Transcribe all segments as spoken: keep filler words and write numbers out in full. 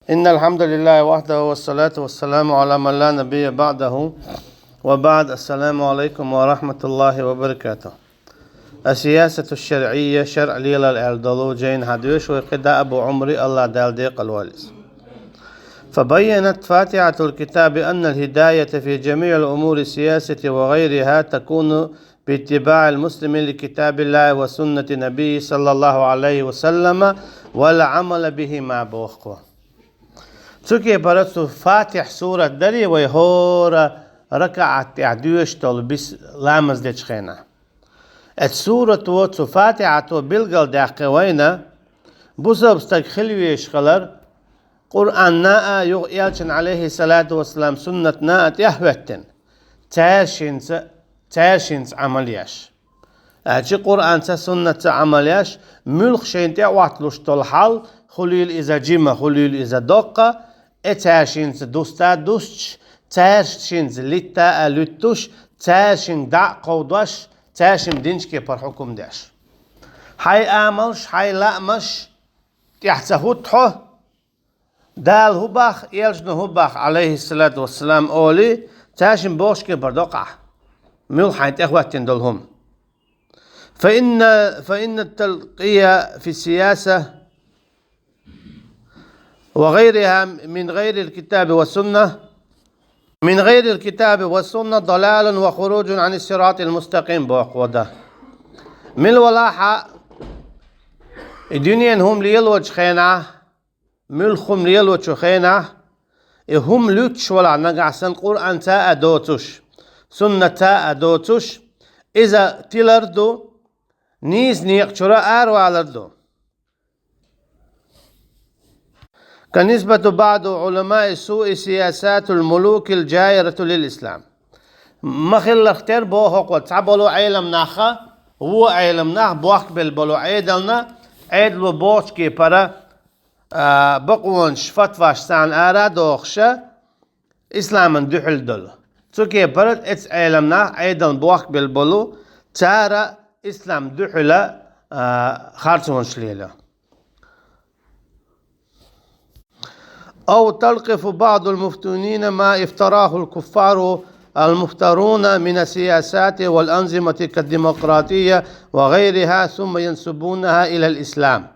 إن الحمد لله وحده والصلاة والسلام على من لا نبي بعده وبعد. السلام عليكم ورحمة الله وبركاته. السياسة الشرعية, шарӀ лелар аьлла долу жайна хьадоьшу вай кхидӀа Абу Ӏумри, АллахӀ Дала декъала войла иза. فبينت فاتحة الكتاب أن الهداية في جميع الأمور السياسية وغيرها تكون باتباع المسلم لكتاب الله وسنة نبيه صلى الله عليه وسلم والعمل بهما, боху. Цу кепара цу Фатихь сурат дарий вай хӀора ракаӀат тӀехь доьшуш долу бис ламаз дечу хенахь. Оцу сурато, цу Фатихьато билгалдаьккхи вайна, бусалба стаг хила везаш хилар Къуръанна а, юха Элчан, Ӏалайхиссалату вассалам, суннатна а тӀехӀоьттина, цаьршинца, цаьршинца Ӏамал еш. Аьлча Къуръанца, суннатца Ӏамал еш, муьлхха шайна тӀеӀотталуш долу хьал, хуьлийла иза жима, хуьлийла иза доккха, э, цаьршинца дуста а дустуш, цаьршинца литта а луьттуш, цаьршинга дӀа а кховдош, цаьршимма динчу кепара хьукум деш. Хьайн амалш, хьайн лаамаш тӀехь ца хӀутту хьо, Дала хӀун боху, Элчано хӀун боху, Ӏалайхиссалату вассалам, олий, цаьршимма бохучу кепара доккха ахь, муьлхха хьайна тӀехӀоьттина долу хӀума. فإن، فإن التلقي في السياسة وغيرها من غير الكتاب والسنة، من غير الكتاب والسنة ضلال وخروج عن الصراط المستقيم, боху вада. Мила валахь а, и дуьненан хӀума лелочу хенахь, муьлхха хӀума лелочу хенахь, и хӀума луьттуш валахь нагахь санна Къуръанца а доцуш, суннатца а доцуш, иза тилар ду, нийса некъа чуьра аравалар ду. كنسبة بعض علماء السوء سياسات الملوك الجائرة للإسلام. Ма-хилларх тера боху хӀокхо, цхьаболу Ӏеламнаха, вон Ӏеламнах бохкабелла болу Ӏедална, Ӏедало бохучу кепара, а, бакъонаш, фатваш царна ара а дохуша, исламан дуьхьал долу. Цу кепара эцу Ӏеламнах, Ӏедална бохкабелла болу, цара ислам дуьхьала, а, харцонаш лело. أو تلقف بعض المفتونين ما افتراه الكفار المفترون من السياسات والأنظمة كالديمقراطية وغيرها ثم ينسبونها إلى الإسلام.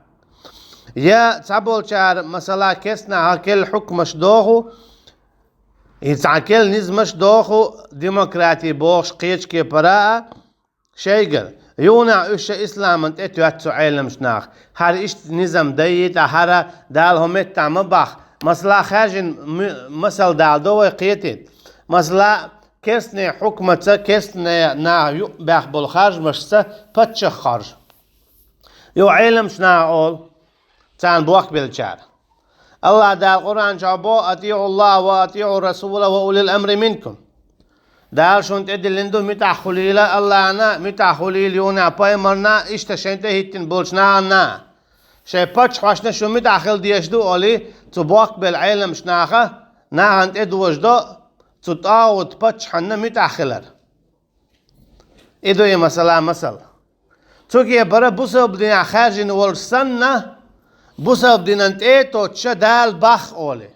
Я цхьаболчара, масала, керстанаха керла хьукмаш доху, и цхьа керла низамаш доху, демократи бохуш кхечу кепара а, шайгара, юха а уьш ша исламан тӀе тоьтту цу Ӏеламчу наха. ХӀара иштта низам дайта, хӀара Дала хӀун меттахь ма боху. Масала, хаьржина м-, масал дала до вай кхетийта. Масала, керстанийн хьукмаца, керстанийн наха юкъабаьхна болу харжамашца паччахь харжа. Юха Ӏеламчу наха олу, царна бохкабеллачара. АллахӀ Дала Къуръан чохь боху: أطيعوا الله وأطيعوا الرسول وأولي الأمر منكم. Дала шуна тӀедиллина ду, муьтӀахь хуьлийла АллахӀна, муьтӀахь хуьлийла юха пайхамарна, иштта шайна тӀехӀиттина болчу нахана. Шайн паччахьошна шу муьтӀахь хила дезаш ду олий, цу бохкабелла Ӏеламчу наха, нахана тӀедожадо цу тӀагӀут паччахьанна муьтӀахь хилар. И ду и масала масал. Цу кепара бусалба динехь хаьржина волуш санна, бусалба динан тӀе а тоттуша Дала боху олий.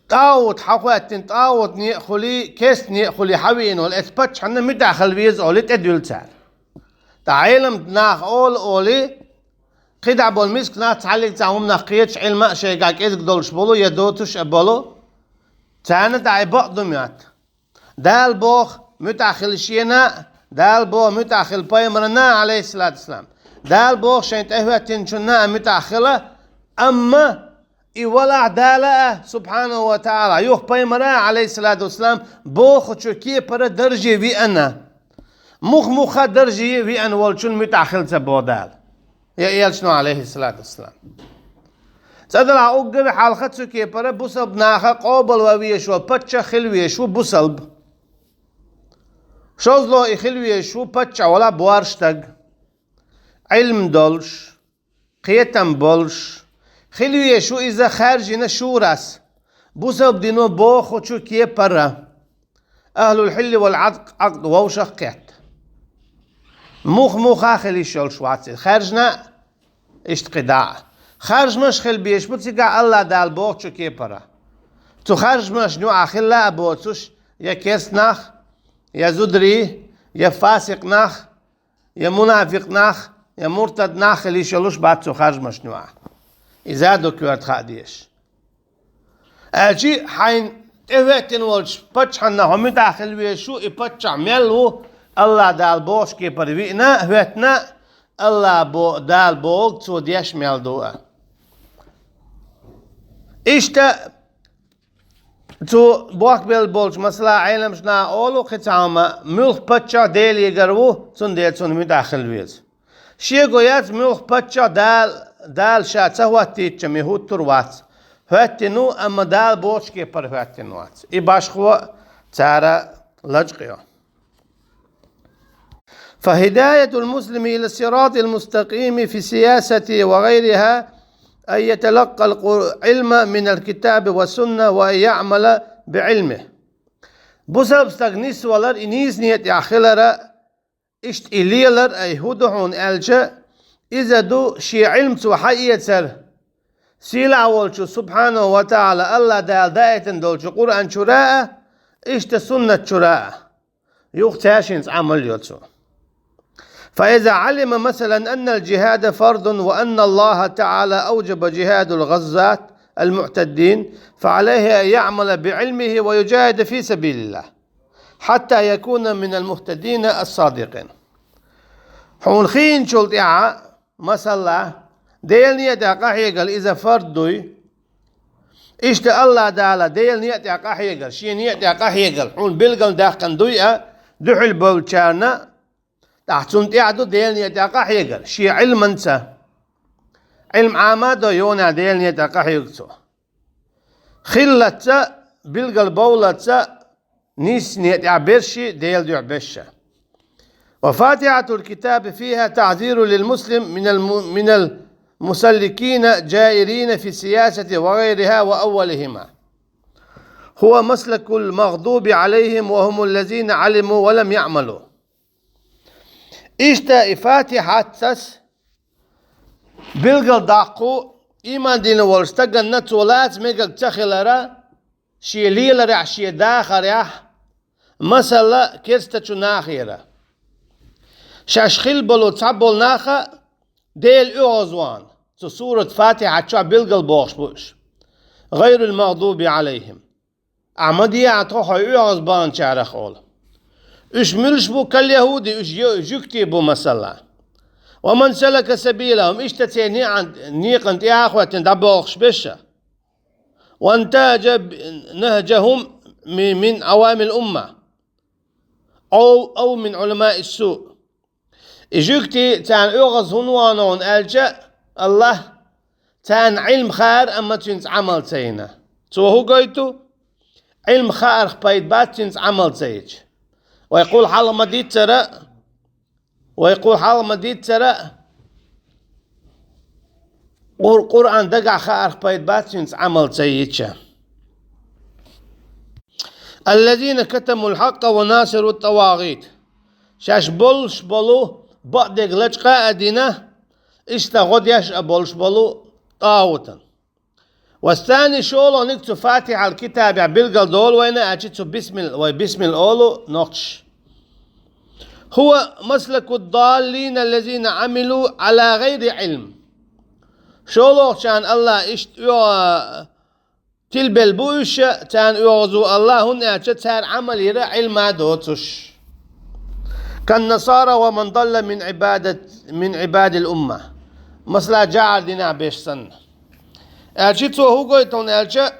ТӀагӀут хьахӀоьттина, тӀагӀут некъа хуьлий, керста некъа хуьлий хьавеана волу эцу паччахьанна муьтӀахь хила веза олий, тӀедуьллу цара. ТӀаккха Ӏеламчу наха олу олий, кхидӀа болу мискачу нах цхьаллиг цхьа хӀуманах кхеташ, Ӏилма а шайгахь кӀезиг долуш болу я доцуш а болу, царна тӀаккха и бакъ ду моьтту. Дала боху муьтӀахь хила шена а, Дала боху муьтӀахь хила пайхамарна а, Ӏалайхиссалату вассалам. Дала боху шайна тӀехӀоьттинчунна а муьтӀахь хила, амма и валахь Дала а, субхьанаху ва таӀала, юха пайхамара а, Ӏалайхиссалату вассалам, бохучу кепара дарже веана. Мух-муха дарже веана волчун муьтӀахь хила ца боху Дала. Я Элчано, Ӏалайхиссалату вассалам. Цкъа делахь уггаре хьалха цу кепара бусалба наха къобалван везаш ву, паччахь хила везаш ву бусалба. ШозлагӀа и хила везаш ву паччахь вала боьрша стаг. Ӏилма долуш, кхетам болуш. Хила везаш ву иза хаьржина шурас. Бусалба дино бохучу кепара. Ахьлул хьилли вал Ӏакъд вовшах кхетта. Мух-муха хила йиш йолуш вац иза. Хаьржина а, иштта кхидӀа а. Харжамаш хила безаш бу цигахь АллахӀ Дала бохучу кепара. Цу харжамашна юкъахь хила а боцуш, я керста нах, я зударий, я фасикъ нах, я мунафикъ нах, я муртад нах хила йиш йолуш бац цу харжамашна юкъахь. Иза ду коьрта хаа дезаш. Аьлча хьайна тӀехӀоьттина волчу паччахьна хьо муьтӀахь хила везаш ву, и паччахь мел ву, АллахӀ Дала бохучу кепара виъна а, хӀоьттина а, АллахӀ бо-, Дала бохург цо деш мел ду а. Иштта цу бохкабелла болчу масала Ӏеламчу наха олу кхин цхьа хӀума, муьлхха паччахь Делегара ву, цундела цунна муьтӀахь хила веза. Шего яц муьлхха паччахь Дала, Дала ша ца хӀоттийча ма хӀуттур вац. ХӀоьттина ву, амма Дала бохучу кепара хӀоьттина вац. И башхо цара лачкъайо. فهداية المسلم إلى الصراط المستقيم في السياسة وغيرها أن يتلقى العلم من الكتاب والسنة وأن يعمل بعلمه. Бусалба стаг нисвалар и нийса некъа тӀехь хилара, иштта и лелар а хӀун ду хьуна аьлча, иза ду шен Ӏилма цо хьаэцар, сийлахь волчу Субхьанаху ва ТаӀала АллахӀ Дала даийтина долчу Къуръан чура а, иштта суннат чура а. Юха цаьршинца Ӏамал йо цо. فإذا علم مثلا أن الجهاد فرض وأن الله تعالى أوجب جهاد الغزاة المعتدين، فعليه أن يعمل بعلمه ويجاهد في سبيل الله حتى يكون من المهتدين الصادقين. Хьуна хийначул тӀаьхьа, масала, Делан некъа тӀехь къахьегар иза фард дуй, иштта АллахӀ Дала Делан некъа тӀехь къахьегар, шен некъа тӀехь къахьегар хьуна билгалдаьккхина дуй а, дуьхьал болчарна, тӀаккха цунна тӀехь ду Делан некъа тӀехь къахьегар, шен Ӏилманца. Ӏилма Ӏама а до йонехь Делан некъа тӀехь къахьега цо. Хиллалца, билгалбовллалца, нийса некъа тӀехь берш, Делан дуьхьа берш. وفاتحة الكتاب فيها تحذير للمسلم من الم-، من المسلكين الجائرين في السياسة وغيرها، وأولهما هو مسلك المغضوب عليهم وهم الذين علموا ولم يعملوا. Иштта и Фатихьатца билгалдаккха, ийман дина волчу стаганна цо лаца мегар ца хилар, шен леларехь, шен дахарехь, масала, керстачу нахера. Шаьш хилла болу цхьаболу нах а Делан оьгӀазвахана, цу сурат Фатихьат чохь билгалбохуш бу уьш. غير المغضوب عليهم. Ахьа ма дехьа тхо хьо оьгӀазбахначарах олу. Уьш муьлш бу, كاليهود, уьш ю-, жуьгтий бу, масала. ومن سلك سبيلهم, иштта церан некъан-, некъан тӀе а хӀоьттина дӀабохуш берш а. وانتهج نهجهم من عوام الأمة أو، أو من علماء السوء. И жуьгтий царна оьгӀаз хӀунда вахана аьлча, АллахӀ царна Ӏилма хаьара, амма цуьнца Ӏамал ца йина. Цо хӀун гойту? Ӏилма хаарх пайда бац цуьнца Ӏамал ца йича. Вай кхул хьалха ма-диццара, вай кхул хьалха ма-диццара, Къур-, Къуръан дагахь хаарх пайда бац цуьнца Ӏамал ца йича. الذين كتموا الحق وناصروا الطواغيت. Шаьш болуш болу бакъдерг лачкъа а дина, иштта гӀо деш а болуш болу тӀагӀутан. والثاني, шолгӀаниг цу Фатихьал китабехь билгалдолу вайна, аьлча цу бисмил-, вай бисмил олу нохчаш. هو مسلك الضالين الذين عملوا على غير علم. ШолгӀачарна АллахӀ иштта оьгӀа-, тилбелла бу уьш, царна оьгӀаз ву АллахӀ, хӀунда аьлча цара Ӏамал йира Ӏилма доцуш. كالنصارى ومن ضل من عبادة، من عباد الأمة. Масала, жӀар динехь берш санна. Аьлча цо хӀун гойту аьлча,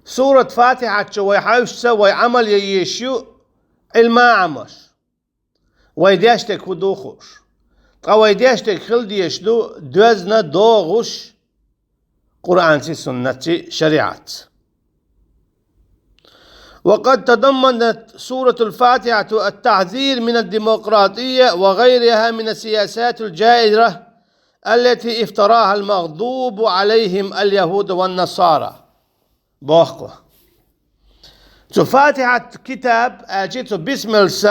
сурат Фатихьат чу вай хьаьвсича, вай Ӏамал ян езаш ю Ӏилма Ӏамош. Вай деш дерг хӀун ду хууш. Ткъа вай деш дерг хила дезаш ду доьзна, догӀуш Къуръанций, суннатций, шариӀатций. وقد تضمنت سورة الفاتحة التحذير من الديمقراطية وغيرها من السياسات الجائرة التي افتراها المغضوب عليهم اليهود والنصارى. Боху. Цу Фатихьат китаб, аьлча цу бисмиллас,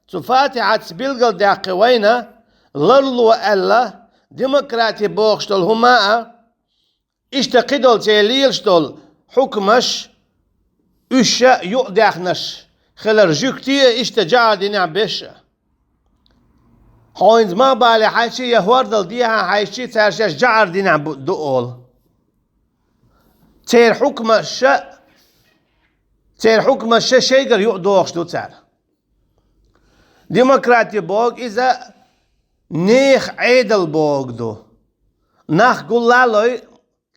цу Фатихьатца билгалдаьккхи вайна, ларло аьлла, демократи бохуш долу хӀума а, иштта кхидолу церан лелаш долу хьукмаш, уьш а юкъадаьхнарш хилар жуьгти а, иштта жӀар динехь беш а. Хьо хӀинца мах бале хьаьжчи я хӀордал дехьа хьаьжчи, цара шаьш жӀар динехь бу-, ду олу. Церан хьукмаша, церан хьукмаша шайгара юкъадохуш ду цара. Демократи боху иза нехан Ӏедал боху ду. Нах гуллалой,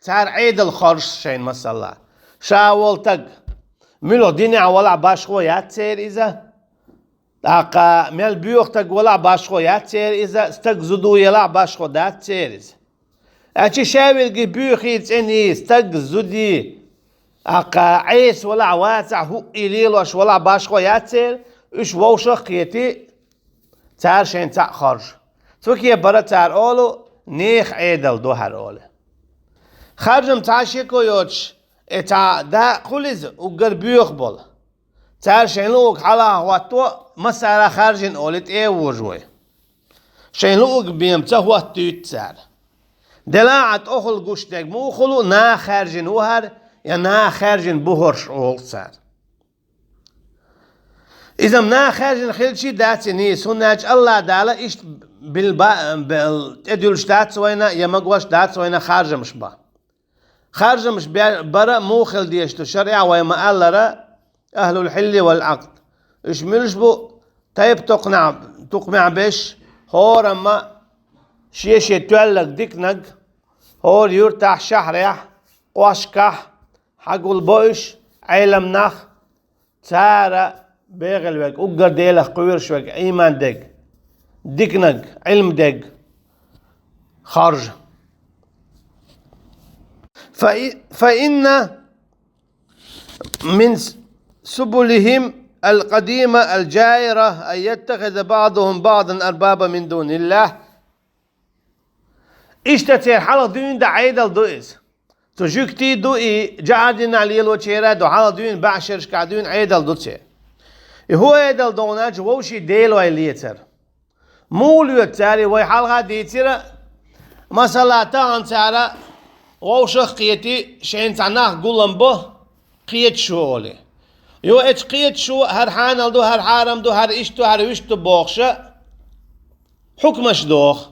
цара Ӏедал хоржуш шайна масала. Ша волу таг, муьлха динехь валахь башхо яц церан иза. ТӀаккха мел боьха таг валахь башхо яц церан иза, стаг зуда елахь башхо дац церан иза. Аьлча ша верг боьхий, цӀений, стаг, зудий, тӀаккха Ӏеса валахь, вацахь, хӀуъий лелош валахь башхо яц церан, уьш вовшах а кхетий, цара шайна цхьаъ хоржу. Цу кепара цара олу, нехан Ӏедал ду хӀара олу. Харжам цхьа шеко йоцуш, э, цхьа дакъа хуьлу иза, уггар боьха болу. Цара шайн луъург хьалха хӀотто, массара хаьржина олий тӀе а вожу вай. Шайн луъург бен ца хӀоттуьйту цара. Делахь а тӀохула гуш дерг муха хуьлу, наха хаьржина ву хӀара, я наха хаьржина бу хӀорш олу цара. Иза-м наха хаьржина хилчий дац и нийса, хӀунда аьлча АллахӀ Дала иштта бил ба-, бел-, тӀедуьллуш дац вайна, я магош дац вайна харжамаш бан. Харжамаш бе-, бара муха хила дезаш ду шарӀехь вай ма-аллара, ахӀлул хьилли вал Ӏакъд. Уьш муьлш бу? Тайп-тукханехь, тукхамехь беш, хӀорамма шен-шен тоьлларг диканаг, хӀора юьртахь, шахьарехь, кхошкахь, хьагулбо уьш, Ӏелам нах, цара бегӀийла верг, уггар Делах кхоьруш верг, Ӏийман дерг, диканаг, Ӏилма дерг харжа. فإ-، فإن من سبلهم القديمة الجائرة أن يتخذ بعضهم بعضا أربابا من دون الله. Иштта церан хьалха дуьйна дан Ӏедал ду иза. Цу жуьгтий ду и, жӀар динехь лелочеран а ду, хьалха дуьйна бӀешерашкахь дуьйна Ӏедал ду церан. И хӀун Ӏедал ду аьлча, вовшийн делой лецар. Муха лоьцу цара и, вай хьалха а дийцира, масала, тахана цара вовшах а кхетий, шайна цхьа нах гулам бо, кхеташо олий. Йо, эцу кхеташо, хӀара хьанал ду, хӀара хьарам ду, хӀара иштта ду, хӀара вуьшта ду бохуша, хьукмаш доху.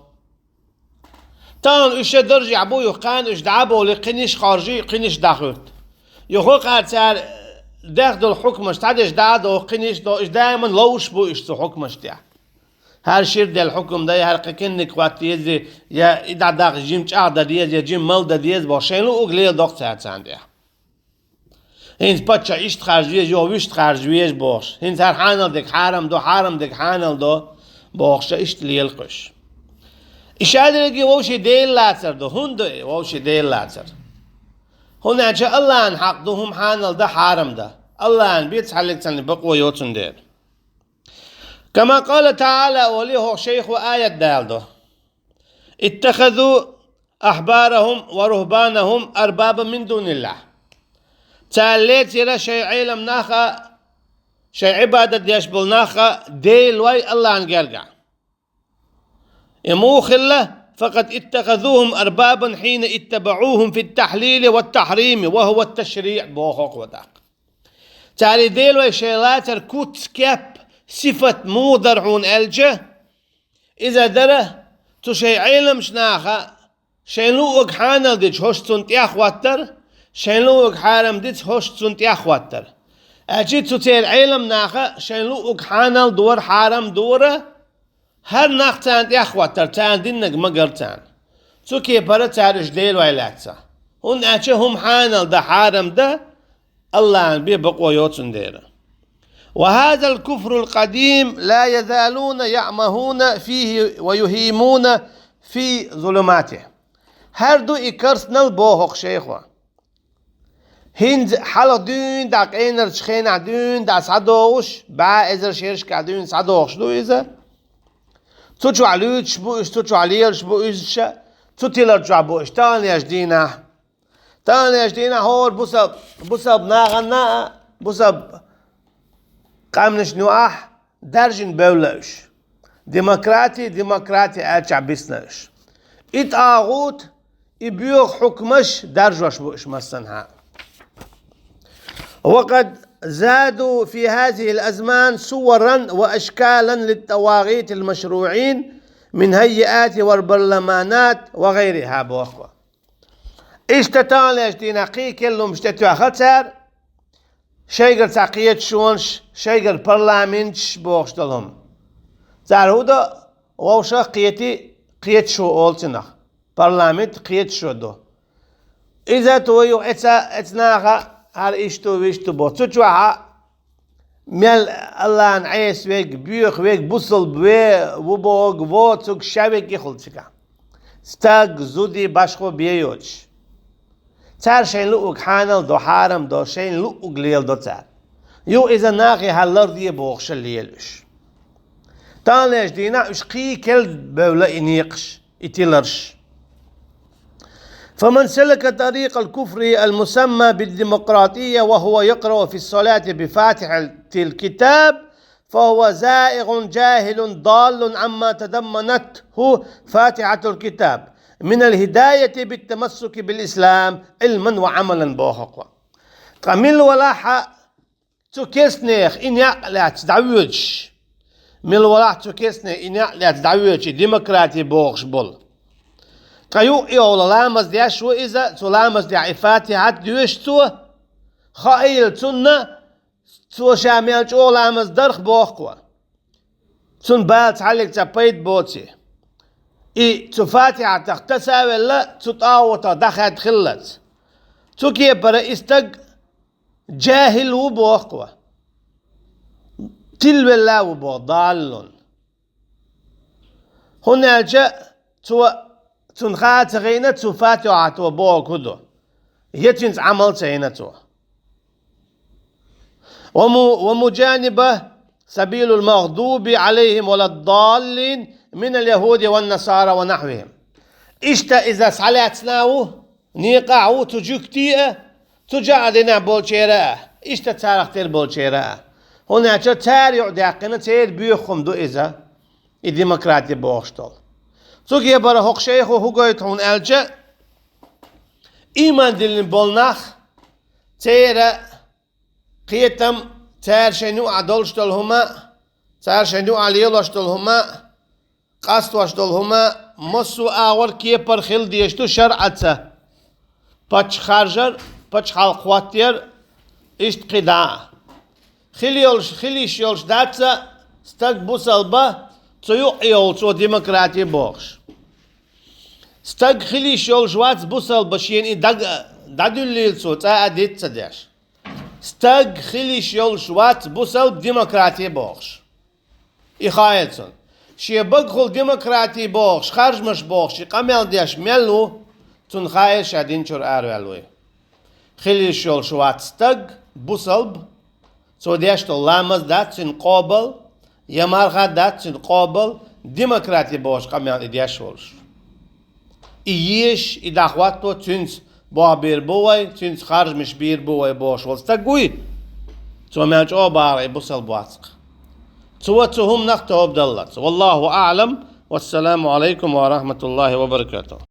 Тахана уьш шайн даржехь бу, юха кхана уьш дӀа а бовлий, кхин иштта хоржий, кхин иштта дӀахӀуьтту. Юха къа цара дехна долу хьукмаш цхьадерш дӀа а доху, кхин иштта доху, уьш даиман ловш бу уьш цу хьукмаш тӀехь. ХӀара шира делла хьукам дай, хӀара кхин кӀентий хӀотта дезий, я и дӀадаккха жима чӀагӀдан деза, я жима малдан деза бохуш, шайн луъург леладо-кх цара царна тӀехь. ХӀинца паччахь иштта харжа веза, юха вуьшта харжа веза бохуш. ХӀинца хӀара хьанал дерг хьарам до, хьарам дерг хьанал до бохуша, иштта лела-кх уьш. И шадерриге вовшийн дела лацар ду. ХӀунда ду и вовшийн дела лацар? ХӀунда аьлча АллахӀан хьакъ ду хӀума хьанал дан, хьарам дан. АллахӀан бен цхьаллиг царна бакъо йоцун дела. كما قال تعالى, олий хӀокху шайхо аят даладо: اتخذوا أحبارهم ورهبانهم أربابا من دون الله. Цара лецира шайн Ӏелам нах а, шайн Ӏибадат деш болу нах а делой АллахӀан гергахь. И муха хилла, فقد اتخذوهم أربابا حين اتبعوهم في التحليل والتحريم وهو التشريع, боху хӀокхо тӀаккха. Цара и делой шайн лацар куц, кеп, сифат муха дара хьуна аьлча, иза дара, цу шайн Ӏеламчу наха шайн луъург хьанал дича хӀорш цунна тӀеххӀоттар, шайн луъург хьарам дича хӀорш цунна тӀеххӀоттар. Аьлча цу церан Ӏелам наха шайн луъург хьанал дора, хьарам дора, хӀара нах царна тӀеххӀоттар, царна диннарг ма гара царна. Цу кепара цара уьш делой лаьцна. ХӀунда аьлча хӀума хьанал дан, хьарам дан АллахӀан бен бакъо йоцун дела. وهذا الكفر القديم لا يزالون يعمهون فيه ويهيمون في ظلماته. ХӀара ду и керстанал, боху хӀокху шайхо. ХӀинца хьалха дуьйна дӀа, къенарчу хенахь дуьйна дӀа схьадогӀуш, бӀе эзар шерашкахь дуьйна схьадогӀуш ду иза. Цу чохь луьйцуш бу уьш, цу чохь лелаш бу уьш, цу тилар чохь бу уьш таханлерчу дийнахь. Таханлерчу дийнахь хӀора бусалба, бусалба нахана а, бусалба къаьмнашна юкъахь даржина бевлла уьш. Демократи, демократи аьллачохь бисна уьш. И тӀагӀут, и боьха хьукмаш даржош бу уьш массанхьа. وقد زادوا في هذه الأزمان صورا وأشكالا للطواغيت المشروعين من هيئات وبرلمانات وغيرها, боху. Иштта таханлерчу дийнахь кхин керланаш тӀетоьхна цара, шайгара цхьа кхеташонаш, шайгара парламенташ бохуш долу хӀума. Цара хӀун до, вовшах а кхетий, кхеташо олу цунах. Парламент кхеташо ду. Иза то ю эца, эца наха хӀара иштта ву, вуьштта ву бо. Цу чохь а мел Аллана Ӏеса верг, боьха верг, бусалба ве-, ву бохург, воцург, ша верг и хуьлу цигахь. Стаг, зуда, башхо бен йоцуш. Цара шайна луъург хьанал до, хьарам до, шайна луъург леладо цара. Юха иза нахе хьалларде бохуш лела уьш. Таханлерчу дийнахь уьш кхин кел бевлла и некъаш, и тиларш. فمن سلك طريق الكفر المسمى بالديمقراطية وهو يقرأ في الصلاة بفاتحة الكتاب فهو زائغ جاهل ضال عما تضمنته فاتحة الكتاب من الهداية بالتمسك بالإسلام علما وعملا, боху хӀокхо. Ткъа мила валахь а цу кестнех и некъ лаьцна дӀавоьдуш, мила валахь а цу кестнех и некъ лаьцна дӀавоьдуш, и демократи бохуш болу. Ткъа юкъа йолу ламаз деш ву иза, цу ламаз тӀехь и Фатихьат доьшу цо, хаийла цунна, цо ша мел чӀогӀа ламаз дарх, боху хӀокхо. Цунна бала цхьаллиг цхьа пайда боций. И цу Фатихьатах таса а велла, цу тӀагӀутах дӀахаьдда хиллалц. Цу кепара и стаг джахӀил ву, боху хӀокхо. Тилвелла а ву, боху, даллун. ХӀунда аьлча цо, цунна хаа ца хиъна цу Фатихьато бохург хӀун ду. Я цуьнца Ӏамал ца йина цо. ومو-، ومجانبة سبيل المغضوب عليهم ولا الضالين من اليهود والنصارى ونحوهم. Иштта иза схьалаьцна а ву, некъахь а ву, цу жуьгтий а, цу жаӀа динехь болчеран а, иштта царах тера болчеран а. ХӀунда аьлча цара юкъадаьккхина, церан боьха хӀума ду иза, и демократи бохуш долу. Цу кепара хӀокху шайхо хӀун гойту хьуна аьлча, ийман диллина болу нах, церан кхетам, цара шайна юкъахь долуш долу хӀума, цара шайна юкъахь лелош долу хӀума, къастош долу хӀума массо а агӀор, кепара хила дезаш ду шарӀаца. Паччахь харжар, паччахьалкх хӀоттаяр, иштта кхидӀа а. Хила йолуш, хила йиш йолуш дац а стаг бусалба, цу юкъа йолу цо демократи бохуш. Стаг хила йиш йолуш вац бусалба, шена и даг-, дӀадуьллийла цо, цкъа а диц ца деш. Стаг хила йиш йолуш вац бусалба демократи бохуш. И хаийла цунна. Шен багахула демократи бохуш, харжамаш бохуш, и къамел деш мел ву, цунна хаийла ша дин чуьра араваьлла вуй. Хила йиш йолуш вац стаг, бусалба, цо деш долу ламаз дац цуьнан къобал, я марха дац цуьнан къобал, демократи бохуш къамел и деш волуш. И езаш, и дӀахӀотто, цуьнца болх бийр бу вай, цуьнца харжамаш бийр бу вай бохуш волу стаг вуй, цо мел чӀогӀа бахара и бусалба вац-кх. Цо цу хӀуманах тоба даллалц. والله أعلم. والسلام عليكم ورحمة الله وبركاته.